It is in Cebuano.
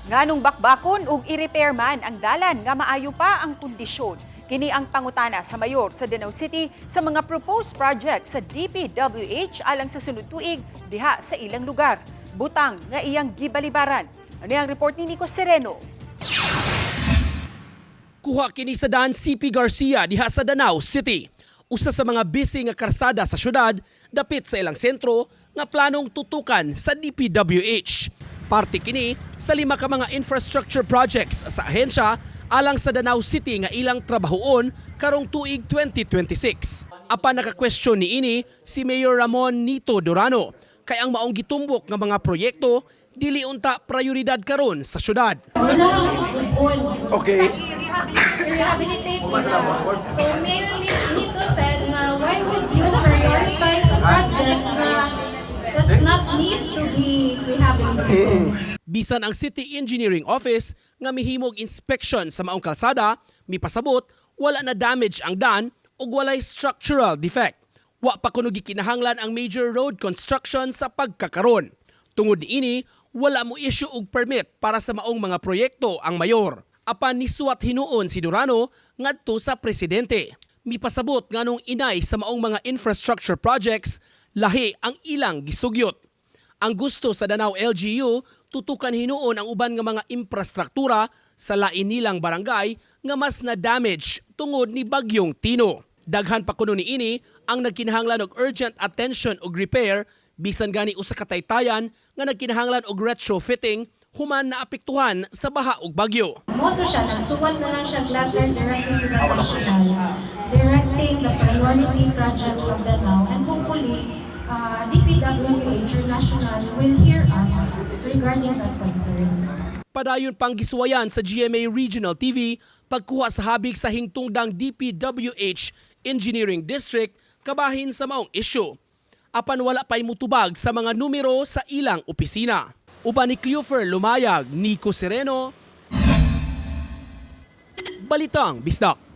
Nganong bakbakon ug i-repair man ang dalan nga maayo pa ang kondisyon? Kini ang pangutana sa mayor sa Danao City sa mga proposed project sa DPWH alang sa sunod tuig diha sa ilang lugar. Butang nga iyang gibalibaran. Ano ang report ni Nico Sereno? Kuha kini sa daan CP Garcia diha sa Danao City. Usa sa mga busy nga karsada sa syudad dapit sa ilang sentro nga planong tutukan sa DPWH. Parte kini sa lima ka mga infrastructure projects sa ahensya alang sa Danao City nga ilang trabahoon karong tuig 2026. Apan naka-question niini si Mayor Ramon Nito Durano kay ang maong gitumbok nga mga proyekto dili unta prioridad karon sa syudad. Wala ang Okay. Rehabilitate nila. So Mayor Nito said na why would you prioritize a project na that's not need to be rehabilitated? Bisan ang City Engineering Office nga mihimog inspection sa maong kalsada, mipasabot wala na damage ang dan ug walay structural defect. Wa pa kuno gikinahanglan ang major road construction sa pagkakaron. Tungod niini, wala mo issue og permit para sa maong mga proyekto ang mayor. Apan nisuwat hinuon si Durano ngadto sa presidente. Mipasabot nganong inay sa maong mga infrastructure projects, lahi ang ilang gisugyot. Ang gusto sa Danao LGU, tutukan hinuon ang uban nga mga infrastruktura sa lain nilang barangay nga mas na damage tungod ni Bagyong Tino. Daghan pa kuno niini ang nagkinahanglan og urgent attention ug repair, bisan gani usa ka taytayan nga nagkinahanglan og retrofitting human naapektuhan sa baha ug bagyo. Mao to siya, nagsuwat na lang siya letter directly to the national, directing the priority projects of Danao, and hopefully DPWH or national will hear us regarding that concern. Padayon pang gisuwayan sa GMA Regional TV pagkuha sa habig sa hingtungdang DPWH Engineering District kabahin sa maong isyu. Apan wala pa'y mutubag sa mga numero sa ilang opisina. Uban ni Cleofer Lumayag, Nico Sereno, Balitang Bisdak.